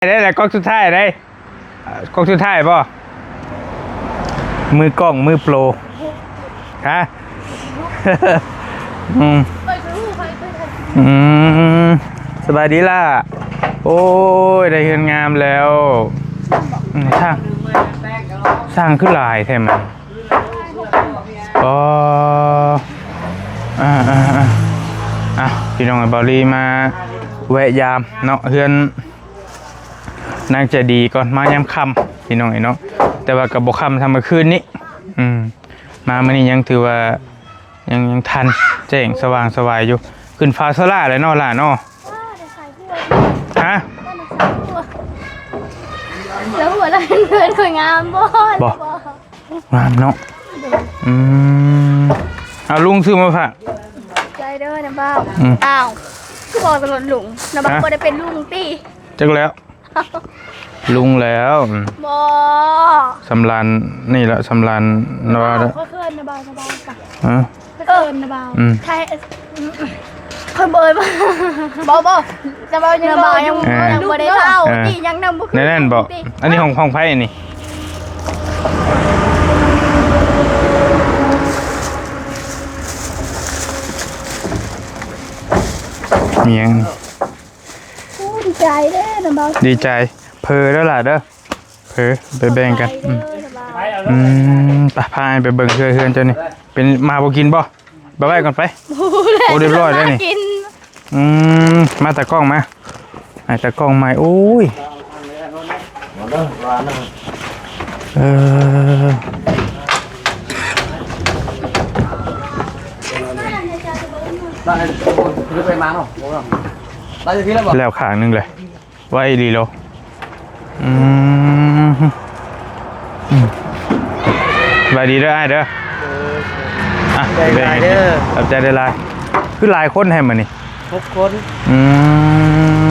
ໄດ້ແຫຼະ ກ້ອງສຸດທ້າຍໄດ້ ກ້ອງສຸດທ້າຍບໍ່? ມືກ້ອງ ມືໂປຣ ຮະ? ອືມ ອືມ ສະບາຍດີຫຼ້າ. ໂອ້ຍ ໄດ້ເຮືອນງາມແລ້ວ. ອືມ ຊ່າງ ຊ່າງຄືຫຼາຍແທ້ມັນ. ອໍ ອ່າໆໆ ອ່ະ ພີ່ນ້ອງເອີຍ ເບົາລີມາແວະຢາມເນາະ ເຮືອນນາງໃຈດີກ່ອນ ມາຍາມຄ່ຳ ພີ່ນ້ອງເອີຍເນາະ. ແຕ່ວ່າກໍບໍ່ຄ່ຳສ່ຳມື້ຄືນນີ້ ອືມ ມາມື້ນີ້ຍັງຖືວ່າ ຍັງ ຍັງທັນແຈ້ງສະຫວ່າງສະຫວາຍຢູ່. ຂຶ້ນຟ້າສະຫຼາແລ້ວເນາະຫຼ້າເນາະ. ຮະ? ແລ້ວຫົວລະເຮືອນຂ້ອຍງາມບໍ່? ບໍ່ ງາມເນາະ. ອືມ ເອົາ ລຸງຊື້ມາຝາກ. ໃຈເດີນ້າບ່າວ. ອືມ ອ້າວ ຄືບອກຕະຫຼອດລຸງ ນ້າບ່າວ ຮະ? ບໍ່ໄດ້ເປັນລຸງຕິ? ຈັກແລ້ວ ລຸງແລ້ວ. ບໍ່ ສຳລານນີ້ລະ ສຳລານວ່າ ຂ້ອຍເຂີນນະບ່າວ ສະບາຍກະ ຮະ? ເອີ ເຂີນນະບ່າວ. ອືມ ຂ້ອຍບໍ່ເອີຍ ບໍ່ ບໍ່ ນະບ່າວຍັງ ເອີ ຍັງບໍ່ໄດ້ເຖົ້າ ເອີ ຕິ ຍັງນຳບໍ່ຂຶ້ນ ແນວນັ້ນບໍ່? ອັນນີ້ຂອງ ຂອງໃຜອັນນີ້? ມີຫຍັງ? ໂອ້ ດີໃຈເດ້ນ້າບ່າວ ດີໃຈ. ເຜີເດີຫຼ້າເດີ ເຜີໄປແບ່ງກັນ. ອືມ ອືມ ໄປ ພາອ້າຍໄປເບິ່ງເຮືອນ ເຮືອນເຈົ້ານີ້ ເປັນ ມາບໍ່ກິນບໍ່? ໄປໄວ້ກ່ອນໄປ. ໂອ້ ຮຽບຮ້ອຍແລ້ວນີ້. ອືມ ມາຕາກ້ອງມາ ໃຫ້ຕາກ້ອງໃໝ່. ໂອ້ຍ ເອີ ແລ້ວຂ້າງໜຶ່ງເລີຍ. ໄວອີ່ຫຼີໂລ. ອືມ ອືມ ສະບາຍດີເດີອ້າຍເດີ. ເອີ ອ່ະ ຂອບໃຈຫຼາຍເດີ ຂອບໃຈຫຼາຍໆ. ຄືຫຼາຍຄົນແທ້ມື້ນີ້? ຫົກຄົນ. ອື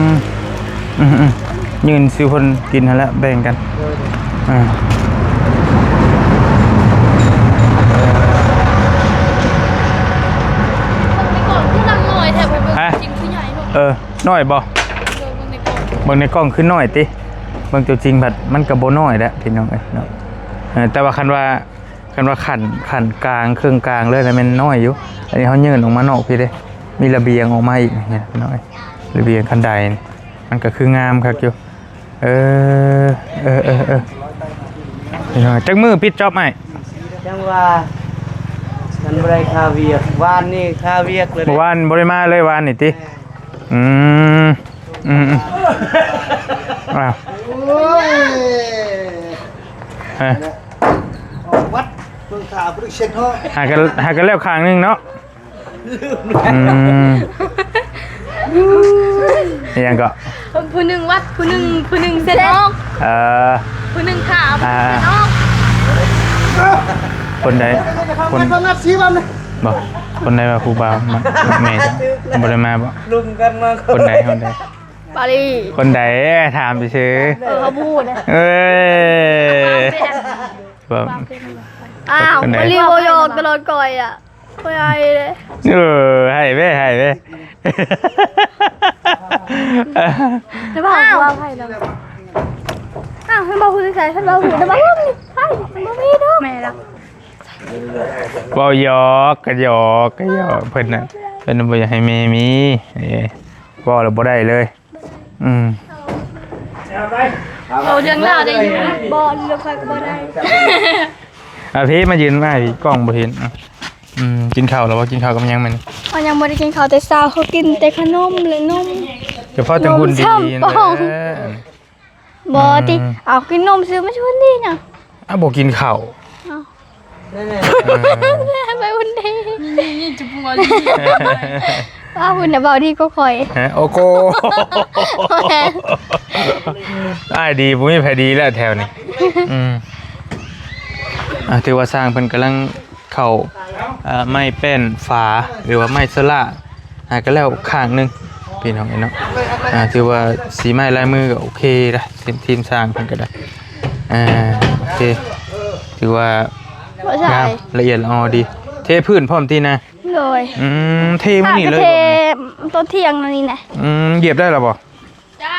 ມ ອືມໆ ຍື່ນສູ່ເພິ່ນກິນຫັ້ນແຫຼະ ແບ່ງກັນ. ເອີ ອ່າ ເບິ່ງໃນກ້ອງຄືນ້ອຍແທ້ ເບິ່ງ ຮະ? ຈິງຄືໃຫຍ່ເນາະ. ເອີ ນ້ອຍບໍ່? ເບິ່ງໃນກ້ອງ ເບິ່ງໃນກ້ອງຄືນ້ອຍຕິ ເບິ່ງຕົວຈິງພັດມັນກໍບໍ່ນ້ອຍແຫຼະພີ່ນ້ອງເອີຍເນາະ. ເອີ ແຕ່ວ່າຄັນວ່າ ຄັນວ່າຂັ້ນ ຂັ້ນກາງ ເຄິ່ງກາງເລີຍນະແມ່ນນ້ອຍຢູ່. ອັນນີ້ເຮົາຍື່ນອອກມານອກພີ້ເດ້ ມີລະບຽງອອກມາອີກນີ້ພີ່ນ້ອງເອີຍ ລະບຽງຄັນໄດນີ້ ມັນກໍຄືງາມຄັກຢູ່. ເອີ ເອີ ເອີ ເອີ ພີ່ນ້ອງ ຈັກມື້ປິດຈອບອ້າຍ? ຍັງວ່າ ມັນບໍ່ໄດ້ຄາວຽກ ວານນີ້ຄາວຽກເລີຍ ເມື່ອວານບໍ່ໄດ້ມາເລີຍ ວານນີ້ຕິ? ອືມ ອືມ ອືມ ອ້າວ ໂອ້ຍ ຮະ ອອກວັດເບິ່ງຂ້າບໍ່ໄດ້ເຊັດເນາະ ຫາກັນ ຫາກັນແລ້ວຂ້າງໜຶ່ງເນາະ. ອືມ ອີຫຍັງເກາະ? ຜູ້ໜຶ່ງວັດ ຜູ້ໜຶ່ງ ຜູ້ໜຶ່ງເຊັດອອກ ເອີ ຜູ້ໜຶ່ງຂ້າ ຜູ້ໜຶ່ງເຊັດອອກ. ຄົນໃດ? ຄົນ ບໍ່ ຄົນໃດວ່າຜູ້ບ່າວມັກ ມັກແມ່ເຈົ້າ ບໍ່ໄດ້ມາບໍ່? ລຸມກັນມາ ຄົນໃດ? ຄົນໃດ? ບາລີ ຄົນໃດ? ຖາມຊື່ໆ. ເອີ ເຂົາບໍ່ຮູ້ເດ້. ເອີ ວ່າ ອ້າວ ຄົນໃດ? ບາລີບໍ່ຢອກຕະຫຼອດກ່ອຍອະ ຂ້ອຍອາຍເດ້. ເອີ ໃຫ້ເວີ້ ໃຫ້ເວີ້. ແຕ່ວ່າ ອ້າວ ວ່າໃຜລະ? ອ້າວ ເຫັນບໍ່ ຜູ້ຊາຍ ເຫັນບໍ່ ຜູ້ຊາຍ ບໍ່ມີດອກ ແມ່ລະ. ເວົ້າຢອກ ກະຢອກ ກະຢອກ ເພິ່ນນະ ເພິ່ນບໍ່ຢາກໃຫ້ແມ່ມີ ເອີ ເວົ້າແລ້ວບໍ່ໄດ້ເລີຍ. ອືມ ເອົາເລື່ອງລາວໄດ້ຢູ່ ບໍ່ ເລື່ອງຂ້ອຍກໍບໍ່ໄດ້. ອ່ະ ເພ ມາຢືນມາ ກ້ອງບໍ່ເຫັນ. ອືມ ກິນເຂົ້າແລ້ວບໍ່? ກິນເຂົ້າກັບຫຍັງມື້ນີ້? ຂ້ອຍຍັງບໍ່ໄດ້ກິນເຂົ້າແຕ່ເຊົ້າ ເຂົາກິນແຕ່ຂະໜົມ ແລະ ນົມ ຈະພໍແຕ່ຫຸ່ນດີ ນົມຊຳປອງ ແຫຼະ. ບໍ່ຕິ ອືມ ເອົາກິນນົມຊື່ ມັນຊິຫຸ່ນດີຫຍັງ? ອ້າວ ບໍ່ກິນເຂົ້າ ເອົາ ເອີ ໄປຫຸ່ນດີ ຈະບໍ່ວ່າດີ ວ່າຫຸ່ນນະ ເວົ້າດີກວ່າຂ້ອຍ ຮະ ໂອໂກ ອ້າຍດີ ບໍ່ມີໃຜດີແລ້ວແຖວນີ້. ອືມ ອ່າ ຖືວ່າຊ່າງເພິ່ນກຳລັງ ເຂົ້າ ເອີ ໄມ້ແປ້ນຝາ ຫຼືວ່າໄມ້ໂຊລາ ຫາກໍແລ້ວຂ້າງໜຶ່ງ ພີ່ນ້ອງເອີຍເນາະ. ອ່າ ຖືວ່າສີໄມ້ລາຍມືກໍໂອເຄລະ ທີມ ທີມຊ່າງເພິ່ນກໍໄດ້ ອ່າ ໂອເຄ ຖືວ່າ ບໍ່ໃຊ່ ງາມ ລະອຽດລະອໍດີ ເທພື້ນພ້ອມຕິນະ? ໂດຍ ອືມ ເທມື້ນີ້ເລີຍ ເທຕອນທ່ຽງນີ້ນະ. ອືມ ຢຽບໄດ້ລະບໍ່? ຈ້າ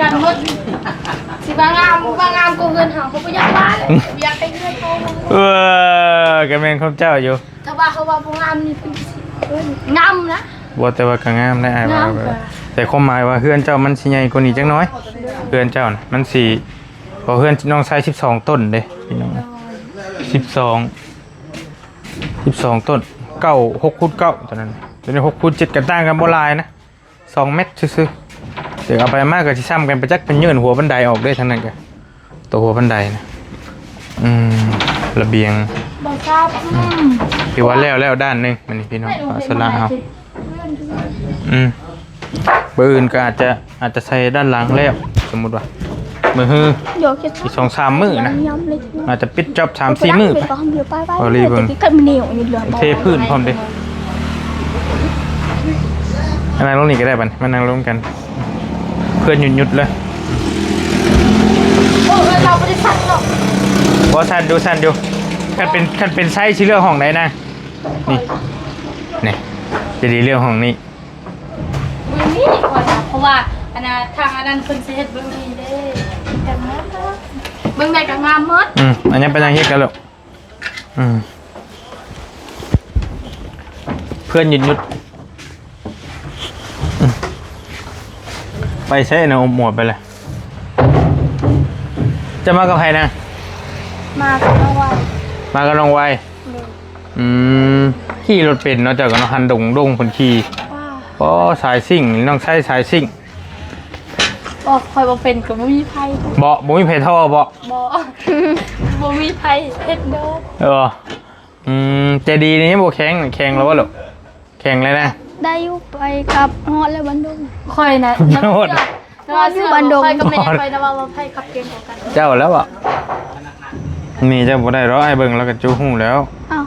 ກັນໝົດ ຊິວ່າງາມ ວ່າງາມກວ່າເຮືອນເຮົາ ເຮົາບໍ່ຢາກວ່າແຫຼະ ຢາກໃຫ້ເຮືອນເຮົາ ເອີ ກໍແມ່ນຄວາມເຈົ້າຢູ່ ຖ້າວ່າເຮົາວ່າບໍ່ງາມນີ້ ເພິ່ນຊິງາມນະ ບໍ່ ແຕ່ວ່າກໍງາມໄດ໋ ອ້າຍວ່າ ງາມກວ່າ ແຕ່ຄວາມໝາຍວ່າເຮືອນເຈົ້າມັນຊິໃຫຍ່ກວ່ານີ້ຈັກໜ້ອຍ ເຮືອນເຈົ້ານະ ມັນຊິ ເພາະເຮືອນນ້ອງຊາຍສິບສອງຕົ້ນເດ້ພີ່ນ້ອງ ສິບສອງ ສິບສອງຕົ້ນ ເກົ້າ ຫົກຄູນເກົ້າ ຕອນນັ້ນ ຕອນນີ້ຫົກຄູນເຈັດ ກໍຕ່າງກັນບໍ່ຫຼາຍນະ ສອງແມັດຊື່ໆ ເອີ ເອົາໄປມາກໍຊິຊ້ຳກັນໄປຈັກ ເພິ່ນຍື່ນຫົວບັນໄດອອກເດ້ ທາງນັ້ນກໍ ຕົວຫົວບັນໄດນະ ອືມ ລະບຽງ ບໍ່ຊາບ ອືມ ຖືວ່າແລ້ວ ແລ້ວດ້ານໜຶ່ງ ມື້ນີ້ພີ່ນ້ອງ ພາສາລະເຮົາ ອືມ ມື້ອື່ນກໍອາດຈະ ອາດຈະໃສ່ດ້ານຫຼັງແລ້ວ ສົມມຸດວ່າ ມື້ຮື ອີກສອງສາມມື້ນະ ອາດຈະປິດຈອບສາມສີ່ມື້ໄປ ເອົາລີເບິ່ງ ເທພື້ນພ້ອມເດ້ ມານັ່ງລົງນີ້ກໍໄດ້ບັດນີ້ ມານັ່ງລົງກັນ ເພື່ອນຢຸດໆເລີຍ ໂອ້ຍ ເຮົາບໍ່ໄດ້ສັ່ນດອກ ບໍ່ສັ່ນຢູ່ ສັ່ນຢູ່ ຄັນເປັນ ຄັນເປັນໄຊຊິເລືອກຫ້ອງໃດນະ ນີ້ ນີ້ ຈະດີເລືອກຫ້ອງນີ້ ເບິ່ງນີ້ກ່ອນນະ ເພາະວ່າອັນນ່າ ທາງອັນນັ້ນເພິ່ນຊິເຮັດເບິ່ງນີ້ເດ້ ເບິ່ງໃດກໍງາມໝົດ ອືມ ອັນນີ້ເປັນຫຍັງເຮັດກັນລູກ ອືມ ເພື່ອນຢຸດໆ ອືມ ໄປໃສນະ ອົບໝວດໄປເລີຍ ເຈົ້າມາກັບໃຜນະ ມາກັບນ້ອງໄວ ມາກັບນ້ອງໄວ ໂດຍ ອືມ ຂີ່ລົດເປັນເນາະ ເຈົ້າກໍເນາະ ຫັ້ນດົງໆ ເພິ່ນຂີ່ ວ້າ ອໍ ສາຍຊິງ ນ້ອງໄຊສາຍຊິງ ບໍ່ ຂ້ອຍບໍ່ເປັນກໍບໍ່ມີໃຜ ບໍ່ ບໍ່ມີໃຜທໍ່ບໍ່ ບໍ່ ບໍ່ມີໃຜເຮັດດອກ ເອີ ອືມ ໃຈດີນີ້ບໍ່ແຂງ ແຂງແລ້ວບໍ່ລູກ ແຂງແລ້ວນະ ໄດ້ຢູ່ ໄປກັບຮອດແລ້ວບັນດົງ ຂ້ອຍນະ ຮອດ ຮອດຢູ່ບັນດົງ ຂ້ອຍກັບແມ່ຂ້ອຍນະ ວ່າ ວ່າໃຜຂັບເກັ່ງກວ່າກັນ ເຈົ້າແລ້ວບໍ່ ແມ່ເຈົ້າບໍ່ໄດ້ດອກ ອ້າຍເບິ່ງແລ້ວກໍຈຸຮູ້ແລ້ວ ອ້າວ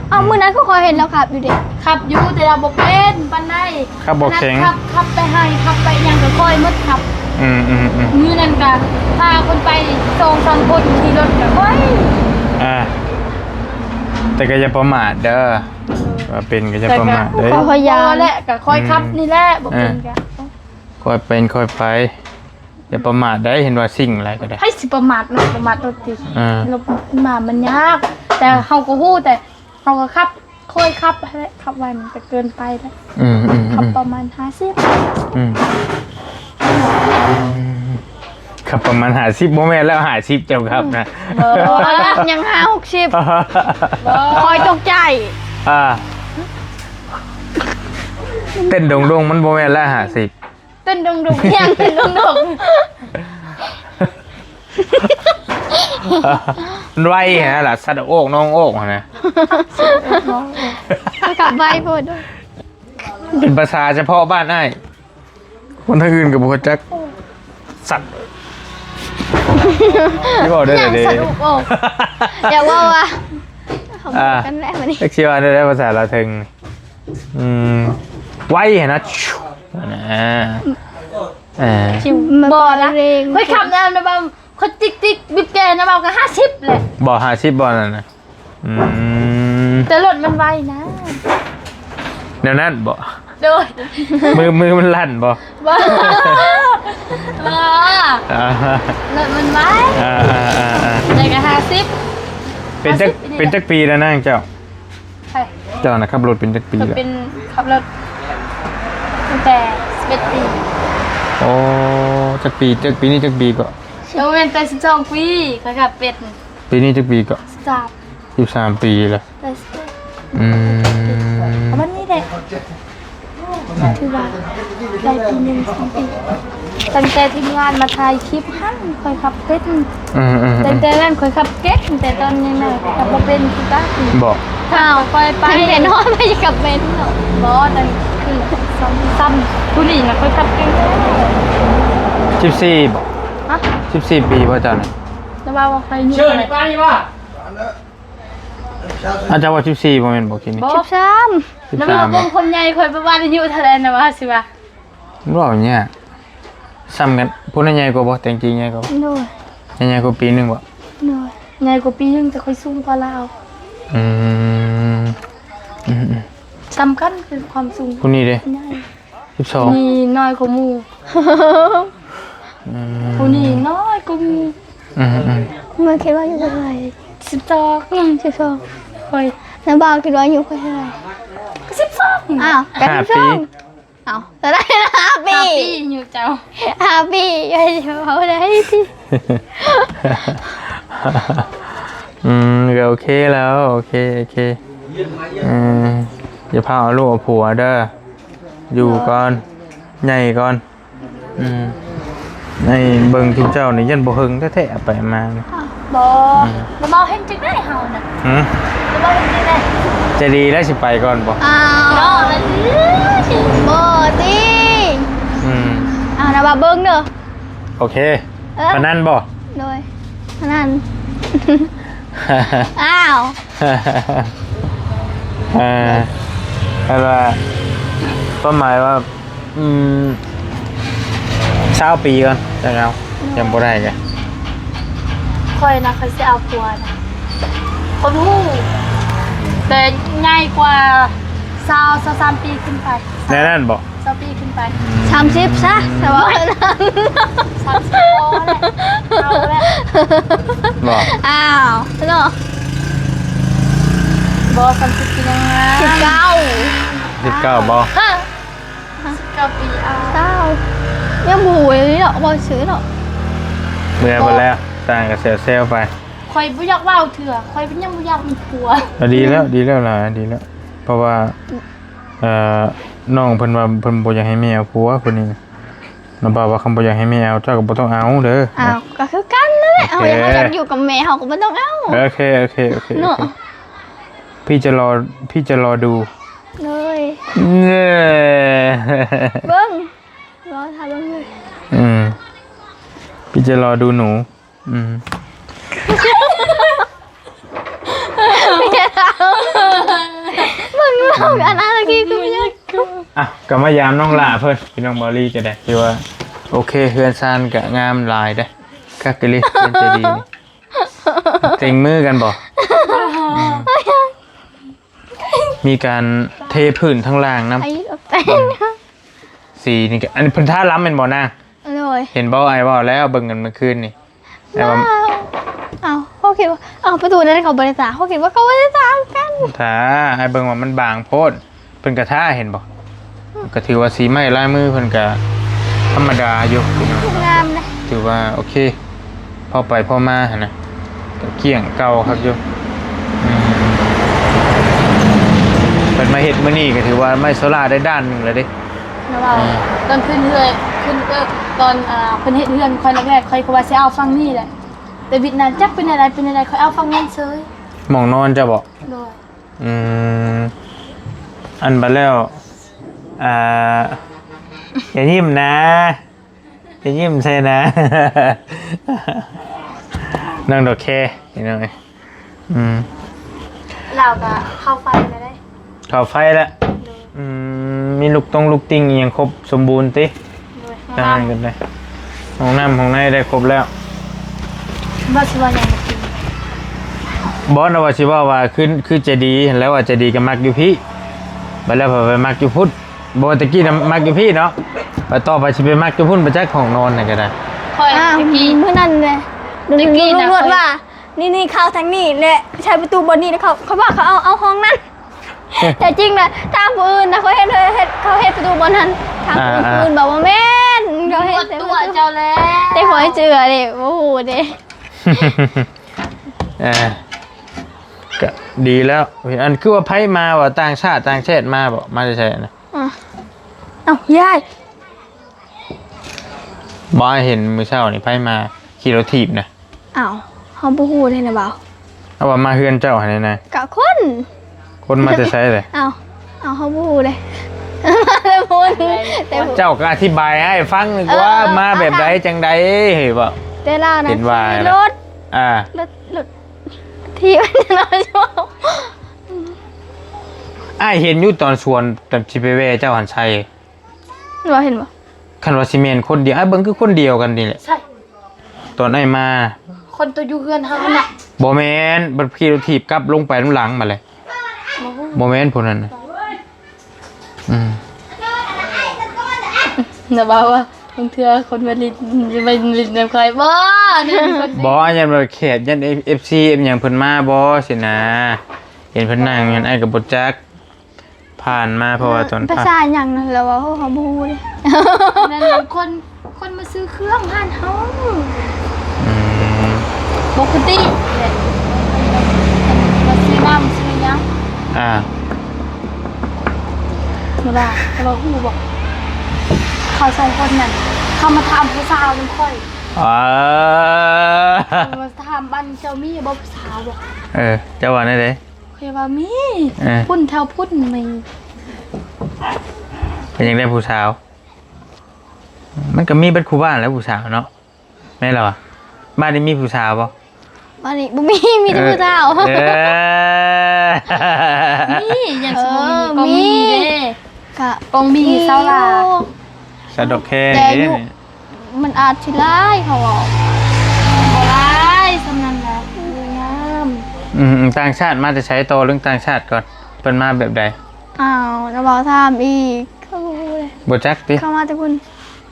ເອົາ ມື້ນັ້ນຄືຂ້ອຍເຫັນລາວຂັບຢູ່ເດ້ ຂັບຢູ່ ແຕ່ລາວບໍ່ເປັນປານໃດ ຂັບບໍ່ແຂງ ຂັບ ຂັບໄປໄຮ່ ຂັບໄປຫຍັງກໍຂ້ອຍໝົດຂັບ ອືມໆໆ ມື້ນັ້ນກໍພາຄົນໄປສອງສາມຄົນຂີ່ລົດກໍຂ້ອຍ ອ່າ ແຕ່ກໍຢ່າປະໝາດເດີ ວ່າເປັນກໍຢ່າປະໝາດເດີ ແຕ່ກໍ ພະຍາແຫຼະ ກໍຂ້ອຍຂັບ ອືມ ນີ້ແຫຼະ ບໍ່ເປັນກໍ ອ່າ ຄ່ອຍເປັນຄ່ອຍໄປ ຢ່າປະໝາດໄດ໋ ເຫັນວ່າຊິງຫຼາຍກໍໄດ້ ໃຜຊິປະໝາດເນາະ ປະໝາດລົດຕິ ອ່າ ລົດມາມັນຍາກ ແຕ່ເຮົາກໍຮູ້ ແຕ່ເຮົາກໍຂັບ ຄ່ອຍຂັບຫັ້ນແຫຼະ ຂັບໄວມັນກໍເກີນໄປແລ້ວ ອືມໆໆ ຂັບປະມານຫ້າສິບ ອືມ ອືມ ຂັບປະມານຫ້າສິບ ບໍ່ແມ່ນແລ້ວ ຫ້າສິບເຈົ້າຂັບນະ ອືມ ບໍ່ ຍັງຫ້າຫົກສິບ ບໍ່ ຂ້ອຍຕົກໃຈ ອ່າ ເຕັ້ນດົງໆ ມັນບໍ່ແມ່ນແລ້ວ ຫ້າສິບ ເຕັ້ນດົງໆ ຫຍັງເຕັ້ນດົງໆ ມັນໄວຫັ້ນນະ ສັດໂອກນ້ອງໂອກຫັ້ນນະ ມັນຂັບໄວໂພດ ເປັນພາສາສະເພາະບ້ານອ້າຍ ຄົນທາງອື່ນກໍບໍ່ຮູ້ຈັກ ສັດ ທີ່ເວົ້າໄດ້ເດ້ ສັດໂອກ ຢ່າເວົ້າວ່າ ອ່າ ເຂົາບອກກັນແຫຼະ ບັດນີ້ ຈັກຊິວ່າໄດ້ພາສາລາວເທິງ ອືມ ໄວຫັ້ນນະ ອ່າ ເອີ ບໍ່ລະ ຂ້ອຍຂັບນຳນະ ເບົາ ຂ້ອຍຕິກໆ ບີບແກນະ ເບົາ ກໍຫ້າສິບແຫຼະ ບໍ່ ຫ້າສິບບໍ່ນັ້ນນະ ອືມ ແຕ່ລົດມັນໄວນະ ແນວນັ້ນບໍ່ ໂດຍ ມື ມືມັນສັ່ນບໍ່ ບໍ່ ບໍ່ ອ່າ ລົດມັນໄວ ອ່າໆໆໆ ແຕ່ກໍຫ້າສິບ ເປັນຈັກ ຫ້າສິບ ເປັນຈັກປີແລ້ວນາງເຈົ້າ? ໃຜ? ເຈົ້ານະຂັບລົດເປັນຈັກປີແລ້ວ? ເປັນ ຂັບລົດຕັ້ງແຕ່ສິບເອັດປີ ໂອ້ ຈັກປີ ຈັກ ປີນີ້ຈັກປີເກາະ? ໂອ້ ແມ່ນແຕ່ສິບສອງປີ ຂ້ອຍຂັບເປັນ ປີນີ້ຈັກປີເກາະ? ສິບສາມ ສິບສາມປີແລ້ວ ແຕ່ສິບເອັດ ອືມ ປະມານນີ້ແຫຼະ ຖືວ່າໄດ້ປີໜຶ່ງສອງປີ ຕັ້ງແຕ່ທີມງານມາຖ່າຍຄລິບຫັ້ນ ຂ້ອຍຂັບເປັນ ອືມໆໆ ຕັ້ງແຕ່ນັ້ນຂ້ອຍຂັບເກັ່ງ ແຕ່ຕອນໃຫຍ່ໆ ຂັບບໍ່ເປັນຄືກັນ ບໍ່ ຖ້າຂ້ອຍໄປ ເປັນເນາະ ໄປກັບເປັນເນາະ ບໍ່ ຕັ້ງຄືຊ້ຳ ຜູ້ນີ້ນະ ຂ້ອຍຂັບເກັ່ງ ສິບສີ່ບໍ່? ຮະ? ສິບສີ່ປີບໍ່ເຈົ້ານະ? ແຕ່ວ່າ ວ່າຂ້ອຍ ເຊີນ ໄປນີ້ບໍ່? ອາ ເຈົ້າວ່າສິບສີ່ບໍ່ແມ່ນບໍ່? ຄິດນີ້ ບໍ່ ສິບສາມ ສິບສາມ ແລ້ວມາເບິ່ງຄວາມໃຫຍ່ຂ້ອຍ ປະມານອາຍຸເທົ່າໃດນະ ວ່າຊິວ່າ ເວົ້າຍາກ ສ່ຳກັນ ຜູ້ນັ້ນໃຫຍ່ກວ່າບໍ່? ແຕ່ງຈິງໃຫຍ່ກວ່າບໍ່? ໂດຍ ໃຫຍ່ກວ່າປີໜຶ່ງບໍ່? ໂດຍ ໃຫຍ່ກວ່າປີໜຶ່ງ ແຕ່ຂ້ອຍສູງກວ່າລາວ ອືມ ອືມໆ ສ່ຳກັນ ຄືຄວາມສູງ ຜູ້ນີ້ເດ້ ໃຫຍ່ ສິບສອງ ນີ້ນ້ອຍກວ່າໝູ່ ຜູ້ນີ້ນ້ອຍກວ່າໝູ່. ອືມໆ ເມື່ອຄິດວ່າອາຍຸເທົ່າໃດ? ສິບສອງ. ອືມ ສິບສອງ. ຂ້ອຍ ນ້າບ່າວຄິດວ່າອາຍຸຂ້ອຍເທົ່າໃດ? ສິບສອງ. ອ້າວ ກໍສິບສອງ. ຫ້າປີ. ເອົ້າ ເທົ່າໃດ? ຫ້າປີ. ຫ້າປີ ອາຍຸເຈົ້າ ຫ້າປີ ຢ່າເວົ້າໄດ້ຕິ. ອືມ ກໍໂອເຄແລ້ວ ໂອເຄ ໂອເຄ. ເອີ ຢ່າພາເອົາລູກເອົາຜົວເດີ ຢູ່ກ່ອນ ໃຫຍ່ກ່ອນ. ອືມ ໃຫ້ເບິ່ງຊຸມເຈົ້ານີ້ ຢ້ານບໍ່ເຫິງແທ້ໆ ໄປມານີ້. ບໍ່ ອືມ ບໍ່ເວົ້າເຫັນຈັ່ງໃດເຮົານະ. ຫື? ບໍ່ເວົ້າເຫັນຈັ່ງໃດ? ໃຈດີແລ້ວ ຊິໄປກ່ອນບໍ່? ອ້າວ ບໍ່ຕິ. ອືມ ອ້າວ ນະວ່າເບິ່ງເດີ. ໂອເຄ ເອີ ພະນັນບໍ່? ໂດຍ ພະນັນ. ອ້າວ ເອີ ແປວ່າ ຄວາມໝາຍວ່າ ອືມ ຊາວປີກ່ອນ ຈັ່ງເອົາ ຍັງບໍ່ໄດ້ກະ. ຂ້ອຍນະ ຂ້ອຍຊິເອົາຜົວນະ ຄົນຮູ້ ແຕ່ໃຫຍ່ກວ່າຊາວ ຊາວສາມປີຂຶ້ນໄປ. ແນວນັ້ນບໍ່? ຊາວປີຂຶ້ນໄປ. ສາມສິບຊະ ແຕ່ວ່າ ສາມສິບພໍແຫຼະ ເອົາແຫຼະ. ບໍ່? ອ້າວ ເນາະ. ບໍ່ ສາມສິບປີຍັງງາມ. ສິບເກົ້າ. ສິບເກົ້າບໍ່? ສິບເກົ້າປີ ອ້າວ ຊາວ ຍັງບໍ່ຮູ້ເລີຍເນາະ ບໍ່ຊື່ເນາະ. ເມື່ອຍໝົດແລ້ວ ຕ່າງກໍແຊວໆໄປ. ຂ້ອຍບໍ່ຢາກເວົ້າເທື່ອ ຂ້ອຍຍັງບໍ່ຢາກມີຜົວ. ກໍດີແລ້ວ ດີແລ້ວຫຼາຍ ດີແລ້ວ ເພາະວ່າ ເອີ ນ້ອງເພິ່ນວ່າເພິ່ນບໍ່ຢາກໃຫ້ແມ່ເອົາຜົວຜູ້ນີ້ນະ. ນ້ອງບ່າວວ່າຄັນບໍ່ຢາກໃຫ້ແມ່ເອົາ ເຈົ້າກໍບໍ່ຕ້ອງເອົາເດີ. ອ້າວ ກໍຄືກັນນັ້ນແຫຼະ. ໂອເຄ ເຮົາຢາກຢູ່ກັບແມ່ ເຮົາກໍບໍ່ຕ້ອງເອົາ. ໂອເຄ ໂອເຄ ໂອເຄ ເນາະ ໂອເຄ. ພີ່ຈະລໍ ພີ່ຈະລໍດູ. ໂດຍ ເອີ ເບິ່ງ ລໍຖ້າເບິ່ງເລີຍ. ອືມ ພີ່ຈະລໍດູໜູ. ອືມ ເບິ່ງເອົາ ອັນນັ້ນກີ້ຄືຍັງ. ອ່ະ ກໍມາຢາມນ້ອງຫຼ້າເພິ່ນ ພີ່ນ້ອງເບົາລີກໍໄດ້ ຖືວ່າໂອເຄ ເຮືອນຊານກໍງາມຫຼາຍເດ້. ຄັກອີ່ຫຼີ ເຮືອນໃຈດີນີ້. ເຕັງມືກັນບໍ່? ອືມ ມີການເທພື້ນທາງລ່າງນຳ. ສີນີ້ກໍ ອັນນີ້ເພິ່ນທາລຳແມ່ນບໍ່ນາງ? ໂດຍ ເຫັນບໍ່ ອ້າຍເວົ້າແລ້ວ ເບິ່ງກັນມື້ຄືນນີ້. ອ້າຍວ່າ ອ້າວ ເຮົາຄິດວ່າ ອ້າວ ປະຕູນັ້ນເຂົາບໍ່ໄດ້ຕາ ເຮົາຄິດວ່າເຂົາບໍ່ໄດ້ຕາກັນ. ຖ້າອ້າຍເບິ່ງວ່າມັນບາງໂພດ ເພິ່ນກໍທາ ເຫັນບໍ່? ກໍຖືວ່າສີໄມ້ລາຍມືເພິ່ນກໍທຳມະດາຢູ່ ງາມເດ້ ຖືວ່າໂອເຄ ພໍໄປພໍມາຫັ້ນນະ ກໍກ້ຽງເກົ່າຄັກຢູ່. ອືມ ເພິ່ນມາເຮັດມື້ນີ້ກໍຖືວ່າໄມ້ໂຊລ່າໄດ້ດ້ານໜຶ່ງແລ້ວເດ້. ແລ້ວວ່າ ເອີ ຕອນຂຶ້ນເຮືອນ ຂຶ້ນ ເອີ ຕອນ ອ່າ ເພິ່ນເຮັດເຮືອນຂ້ອຍແລກໆ ຂ້ອຍກໍວ່າຊິເອົາຝັ່ງນີ້ແຫຼະ ແຕ່ວິດນັ້ນຈັກເປັນແນວໃດ ເປັນແນວໃດ ຂ້ອຍເອົາຝັ່ງນັ້ນເຊີຍ. ໝ່ອງນອນເຈົ້າບໍ່? ໂດຍ. ອືມ ອັນບັດແລ້ວ ອ່າ ຢ່າຍິ້ມນະ ຢ່າຍິ້ມໃສ່ນະ ນ້ອງດອກແຄ ພີ່ນ້ອງເອີຍ. ອືມ ລາວກໍເຂົ້າໄຟແລ້ວເດ້. ເຂົ້າໄຟແລ້ວ. ໂດຍ. ອືມ ມີລູກຕົງລູກຕິ່ງອີ່ຫຍັງຄົບສົມບູນຕິ? ໂດຍ. ຫ້ອງນ້ຳ ຫ້ອງນ້ຳ ຫ້ອງໃນໄດ້ຄົບແລ້ວ. ບໍ່ຊິເວົ້າຫຍັງກັບຕິ່ງ ບໍ່ນະ ວ່າຊິເວົ້າວ່າ ຄື ຄືໃຈດີ ແລ້ວວ່າໃຈດີກໍມັກຢູ່ພີ້ ບັດແລ້ວໄປມັກຢູ່ພຸ້ນ. ບໍ່ ແຕ່ກີ້ນະມັກຢູ່ພີ້ເນາະ ບັດຕໍ່ໄປຊິໄປມັກຢູ່ພຸ້ນ ບໍ່ຈັກຫ້ອງນອນນັ້ນກໍໄດ້. ຂ້ອຍ ອ້າວ ແຕ່ກີ້ ມື້ນັ້ນແຫຼະ ຕະກີ້ນະ ລຸງນວດວ່າ ນີ້ໆ ເຂົ້າທາງນີ້ແຫຼະ ໃຊ້ປະຕູບ່ອນນີ້ ແລ້ວເຂົາ ເຂົາວ່າເຂົາເອົາ ເອົາຫ້ອງນັ້ນ. ແຕ່ຈິງນະ ຖາມຜູ້ອື່ນນະ ເຂົາເຮັດ ເຮັດ ເຂົາເຮັດປະຕູບ່ອນນັ້ນ ຖາມຜູ້ອື່ນ ອ່າໆ ບອກວ່າແມ່ນ ເຂົາເຮັດ ຕົວະເຈົ້າແຫຼະ ແຕ່ຂ້ອຍເຊື່ອເດ້ ບໍ່ຮູ້ເດ້. ເອີ ກະດີແລ້ວ. ອັນຄືວ່າໃຜມາ ວ່າຕ່າງຊາດຕ່າງແຊດມາບໍ? ມາແຕ່ໃສນະ? ອືມ ເອົ້າ ຍາຍ ບໍ່ ເຫັນມື້ເຊົ້ານີ້ໃຜມາຂີ່ລົດຖີບນະ? ອ້າວ ເຮົາບໍ່ຮູ້ເດ້ນະບ່າວ. ເອົາວ່າມາເຮືອນເຈົ້າຫັ້ນນະ ກະຄົນ ຄົນມາແຕ່ໃສເລີຍ? ເອົ້າ ເອົາ ເຮົາບໍ່ຮູ້ເດ້ ມາແຕ່ພຸ້ນ ແຕ່ເຈົ້າກໍອະທິບາຍໃຫ້ຟັງວ່າ ເອີ ເອີ ມາແບບໃດ ເອົາ ຈັ່ງໃດ ເຫັນບໍ່? ແຕ່ລາວນະ ເຫັນວ່າຂີ່ລົດ ອ່າ ລົດ ລົດຖີບ ອ້າຍເຫັນຢູ່ຕອນສວນ ຕອນຊິໄປແວ່ເຈົ້າຫັ້ນໃສ ວ່າເຫັນບໍ່? ຄັນວ່າຊິແມ່ນຄົນດຽວ ອ້າຍເບິ່ງຄືຄົນດຽວກັນນີ້ແຫຼະ. ໃຊ່ ຕອນອ້າຍມາ ຄົນໂຕຢູ່ເຮືອນເຮົາຫັ້ນນະ. ບໍ່ແມ່ນ ມັນຂີ່ລົດຖີບກັບລົງໄປນຳຫຼັງມາແຫຼະ. ບໍ່ຮູ້ ບໍ່ແມ່ນຜູ້ນັ້ນນະ. ອືມ ນະບ່າວວ່າ ບາງເທື່ອຄົນມາຫຼິ້ນ ມາຫຼິ້ນນຳຂ້ອຍບໍ່ ແນວນີ້ຄົນ ບໍ່ ຢ້ານວ່າແຂກ ຢ້ານເອັຟຊີ ອີ່ຫຍັງເພິ່ນມາບໍ່ຊີ້ນະ ເຫັນເພິ່ນນັ່ງຢູ່ຫັ້ນ ອ້າຍກໍບໍ່ຈັກ ຜ່ານມາ ເພາະວ່າຕອນ ພາສາຫຍັງນັ້ນລະເວົ້າ ເຮົາບໍ່ຮູ້ເດ້ ແມ່ນຄົນ ຄົນມາຊື້ເຄື່ອງຮ້ານເຮົາ ອືມ ປົກກະຕິແຫຼະ ມາຊື້ນ້ຳຊື້ຫຍັງ ອ່າ ເວລາເຮົາຮູ້ບໍ່ ເຂົາສອງຄົນນັ້ນ ເຂົາມາຖາມຜູ້ສາວນຳຂ້ອຍ ເອີ ເຂົາມາຖາມ ອັນ ເຈົ້າມີບໍ່ຜູ້ສາວບໍ່ ເອີ ເຈົ້າວ່າແນວໃດ ຂ້ອຍວ່າມີ ເອີ ພຸ້ນແຖວພຸ້ນນີ້ ເພິ່ນຢາກໄດ້ຜູ້ສາວ ມັນກໍມີເບິດຄູ່ບ້ານແຫຼະຜູ້ສາວເນາະ ແມ່ນລະວະ ບ້ານນີ້ມີຜູ້ສາວບໍ່ ບ້ານນີ້ບໍ່ມີ ມີແຕ່ຜູ້ສາວ ເອີ ມີ ຢ່າງ ເອີ ມີ ກອງມີເດ້ ກະ ກອງມີ ມີຢູ່ ສາວຫຼ້າ ສາວດອກແຄ ແຕ່ຢູ່ ມັນອາດຊິຫຼາຍ ເຂົາເວົ້າ ບໍ່ຫຼາຍ ສ່ຳນັ້ນລະ ງາມ ອືມ ຕ່າງຊາດມາແຕ່ໃສ ຕໍ່ເລື່ອງຕ່າງຊາດກ່ອນ ເພິ່ນມາແບບໃດ ອ້າວ ລະເວົ້າຖາມອີກ ເຂົາບໍ່ຮູ້ເດ້ ບໍ່ຈັກຕິ ເຂົາມາແຕ່ພຸ້ນ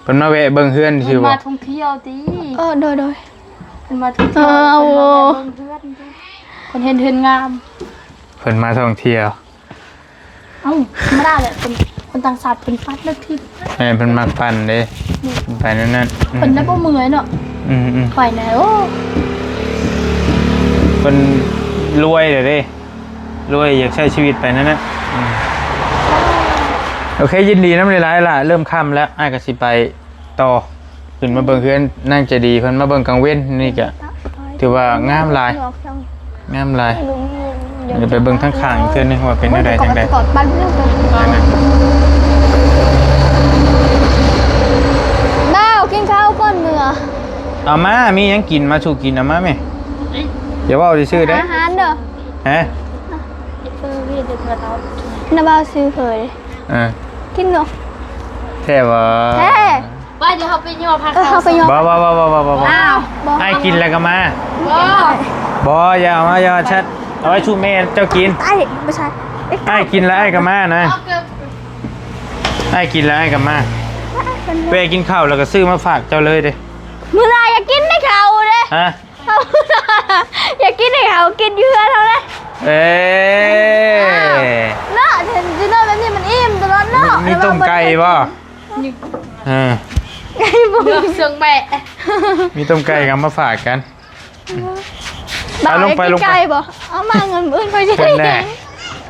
ເພິ່ນມາແວະເບິ່ງເຮືອນຊື່ບໍ່ ເພິ່ນມາທ່ອງທ່ຽວຕິ ເອີ ໂດຍໆ ເພິ່ນມາທ່ອງທ່ຽວ ເອີ ເພິ່ນມາແວະເບິ່ງເຮືອນຕິ ເພິ່ນເຫັນເຮືອນງາມ ເພິ່ນມາທ່ອງທ່ຽວ ເອົ້າ ທຳມະດາແຫຼະ ຄົນ ຄົນຕ່າງຊາດເພິ່ນປັ້ນເລີກທີ່ ແມ່ນ ເພິ່ນມັກປັ້ນເດ້ ໄປແນວນັ້ນ ເພິ່ນໄດ້ບໍ່ເມື່ອຍເນາະ ອືມໆ ຂ້ອຍນະ ໂອ້ ເພິ່ນລວຍແລ້ວເດ້ ລວຍ ຢາກໃຊ້ຊີວິດໄປແນວນັ້ນ ອືມ ໂອເຄ ຍິນດີນຳຫຼາຍໆ ຫຼ້າ ເລີ່ມຄ່ຳແລ້ວ ອ້າຍກໍຊິໄປຕໍ່ ຂຶ້ນມາເບິ່ງເຮືອນນາງໃຈດີ ເພິ່ນມາເບິ່ງກາງເວັນ ນີ້ກໍຖືວ່າງາມຫຼາຍ ງາມຫຼາຍ ດຽວໄປເບິ່ງທາງຂ້າງອີກເທື່ອໜຶ່ງວ່າເປັນແນວໃດຈັ່ງໃດ ດາວ ກິນເຂົ້າກ່ອນເມືອ ເອົາມາ ມີຫຍັງກິນ ມາສູ່ກິນ ເອົາມາແມ່ ຢ່າເວົ້າຊື່ໆເດ້ ອາຫານເດີ ຮະ ນະບ່າວຊື້ເຜີຍ ເອີ ກິນເນາະ ແທ້ບໍ່ ແທ້ ວ່າດຽວເຮົາໄປຍໍພາ ເອີ ເຂົາ ເຮົາໄປຍໍ ບໍ່ໆໆໆໆ ອ້າວ ອ້າຍກິນແລ້ວກໍມາ ບໍ່ ບໍ່ ຢ່າເອົາມາ ຢ່າເອົາ ເອົາໄວ້ສູ່ແມ່ເຈົ້າກິນ ອ້າຍ ບໍ່ໃຊ່ ອ້າຍກິນແລ້ວອ້າຍກໍມານະ ອ້າຍກິນແລ້ວອ້າຍກໍມາ ເອີ ເພິ່ນ ເອື້ອຍກິນເຂົ້າແລ້ວກໍຊື້ມາຝາກເຈົ້າເລີຍເດ້ ມື້ໜ້າຢາກກິນໄດ້ເຂົ້າເດ້ ຮະ ຢາກກິນໃຫ້ເຂົາກິນຢູ່ເຮືອນເຮົາເດ້ ເອີ ເນາະ ເຫັນຢູ່ເນາະ ແບບນີ້ມັນອີ່ມຕະຫຼອດເນາະ ມີ ມີຕົ້ມໄກ່ບໍ່ ເອີ ໄກ່ບໍ່ ເລື່ອງເຊິ່ງແບະ ມີຕົ້ມໄກ່ກໍເອົາມາຝາກກັນ ບາຍ ເອົາລົງໄປ ກິນ ລົງໄປ ໄກ່ບໍ່ ເອົາມາ ເງິນມື້ອື່ນຂ້ອຍຊິໄດ້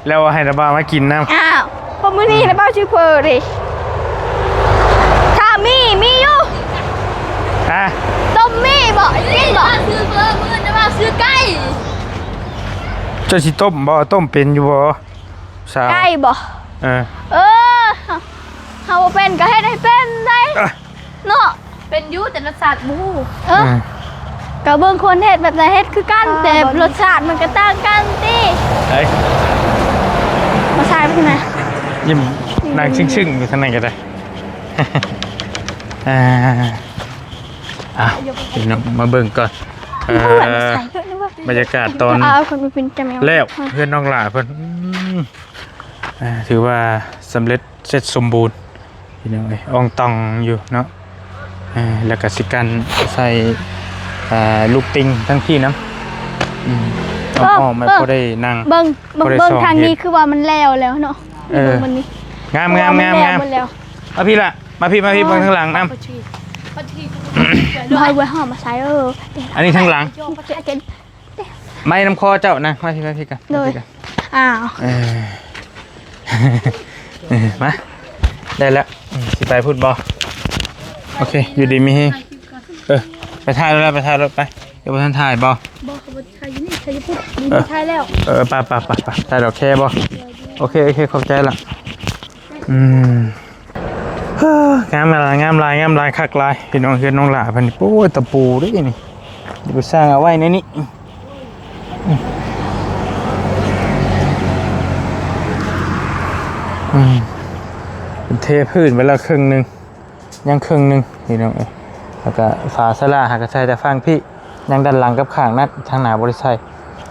ແລ້ວວ່າໃຫ້ນະບ່າວມາກິນນຳ ອ້າວ ເພາະມື້ນີ້ນະບ່າວຊິເຜີເດ້ ຖ້າມີ ມີຢູ່ ຮະ ຕົ້ມມີບໍ່ ກິນບໍ່ ຊື້ເຝີ ມື້ນະບ່າວຊື້ໄກ່ ເຈົ້າຊິຕົ້ມບໍ່ ຕົ້ມເປັນຢູ່ບໍ່ ສາວ ໄກ່ບໍ່ ເອີ ເອີ ເຮົາ ເຮົາບໍ່ເປັນກໍເຮັດໃຫ້ເປັນໄດ໋ ເອີ ເນາະ ເປັນຢູ່ ແຕ່ລົດຊາດບໍ່ຮູ້ ເອີ ເອີ ກໍເບິ່ງຄົນເຮັດແບບໃດເຮັດຄືກັນ ແຕ່ລົດຊາດມັນກໍຕ່າງກັນຕິ ເອີຍ ມາຊາຍເພິ່ນນະ ຍິ້ມ ນັ່ງຊຶ້ງໆຢູ່ທາງນັ້ນກໍໄດ້ ອ່າ ອ່ະ ພີ່ນ້ອງມາເບິ່ງກ່ອນ ເອີ ບັນຍາກາດຕອນ ອ້າວ ຄົນເປັນແກ້ມ ແລ້ວເຮືອນນ້ອງຫຼ້າເພິ່ນ ອືມ ອ່າ ຖືວ່າສຳເລັດ ເສັດສົມບູນ ພີ່ນ້ອງເອີຍ ອ່ອງຕ່ອງຢູ່ເນາະ ເອີ ແລ້ວກໍຊິກັ້ນໃສ່ ເອີ ລູກຕິ່ງທັງພີ້ນຳ ອືມ ອ້ອມໆ ເອີ ພໍໄດ້ນັ່ງ ເບິ່ງ ເບິ່ງ ເບິ່ງທາງນີ້ຄືວ່າມັນແລ້ວແລ້ວເນາະ ເອີ ເບິ່ງມັນນີ້ ງາມໆໆໆ ເພາະວ່າມັນແລ້ວໝົດແລ້ວ ມາພີ້ລະ ມາພີ້ ມາພີ້ ເບິ່ງທາງຫຼັງນຳ ບໍ່ໃຫ້ເວີຍເຮົາມາໃສ່ ເອີ ອັນນີ້ທາງຫຼັງ ໄມ້ນຳຄໍເຈົ້ານະ ມາພີ້ ມາພີ້ກັນ ໂດຍ ມາພີ້ກັນ ອ້າວ ເອີ ເອີ ມາ ໄດ້ແລ້ວ ອືມ ຊິໄປພຸ້ນບໍ່? ໂອເຄ ຢູ່ດີມີແຮງ ເອີ ໄປຖ່າຍລົດ ໄປຖ່າຍລົດໄປ ເຈົ້າບໍ່ທັນຖ່າຍບໍ່? ບໍ່ ຂ້ອຍບໍ່ໄດ້ຖ່າຍຢູ່ນີ້ ຖ່າຍຢູ່ພຸ້ນ ເອີ ຖ່າຍແລ້ວ ເອີ ໄປໆໆໆ ຖ່າຍດອກແຄບໍ່? ໂອເຄ ໂອເຄ ຂອບໃຈລະ ອືມ ງາມຫຼາຍ ງາມຫຼາຍ ງາມຫຼາຍ ຄັກຫຼາຍ ພີ່ນ້ອງ ເຮືອນນ້ອງຫຼ້າເພິ່ນ ໂອ້ຍ ຕະປູເດ້ນີ້ ໄປສ້າງເອົາໄວ້ໃນນີ້ ອືມ ເພິ່ນເທພື້ນໄປແລ້ວເຄິ່ງໜຶ່ງ ຍັງເຄິ່ງໜຶ່ງ ພີ່ນ້ອງເອີຍ ແລ້ວກະຝາສາລາຫາກະໃສ່ແຕ່ຝັ່ງພີ້ ຍັງດ້ານຫຼັງກັບຂ້າງນັ້ນ ທາງໜ້າບໍ່ໄດ້ໃສ່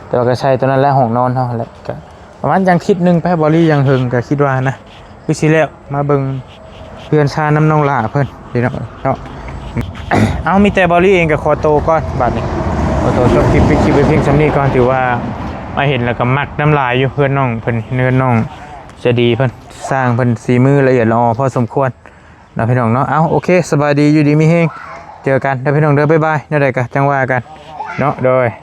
ແຕ່ວ່າກະໃສ່ຕົວນັ້ນແຫຼະ ຫ້ອງນອນເຮົາຫັ້ນແຫຼະ ກະ ປະມານຍັງທິດໜຶ່ງໄປ ບໍ່ລີຍັງເຫິງ ກໍຄິດວ່ານະ ຄືຊິແລ້ວ ມາເບິ່ງເຮືອນຊານນຳນ້ອງຫຼ້າເພິ່ນ ເນາະ ເນາະ ເອົາ ມີແຕ່ເບົາລີເອງກໍຂໍໂຕກ່ອນບາດນີ້ ຂໍໂຕຈົບຄລິບ ປິດຄລິບໄວ້ພຽງສ່ຳນີ້ກ່ອນ. ຖືວ່າມາເຫັນແລ້ວກໍມັກນຳຫຼາຍຢູ່ ເຮືອນນ້ອງເພິ່ນ ເຮືອນນ້ອງໃຈດີເພິ່ນ ຊ່າງເພິ່ນສີມືລະອຽດລະອໍພໍສົມຄວນເນາະ ພີ່ນ້ອງເນາະ. ເອົາ ໂອເຄ ສະບາຍດີ ຢູ່ດີມີແຮງ ເຈີກັນເດີພີ່ນ້ອງເດີ ບາຍບາຍ. ແນວໃດກໍຈັ່ງວ່າກັນເນາະ ໂດຍ.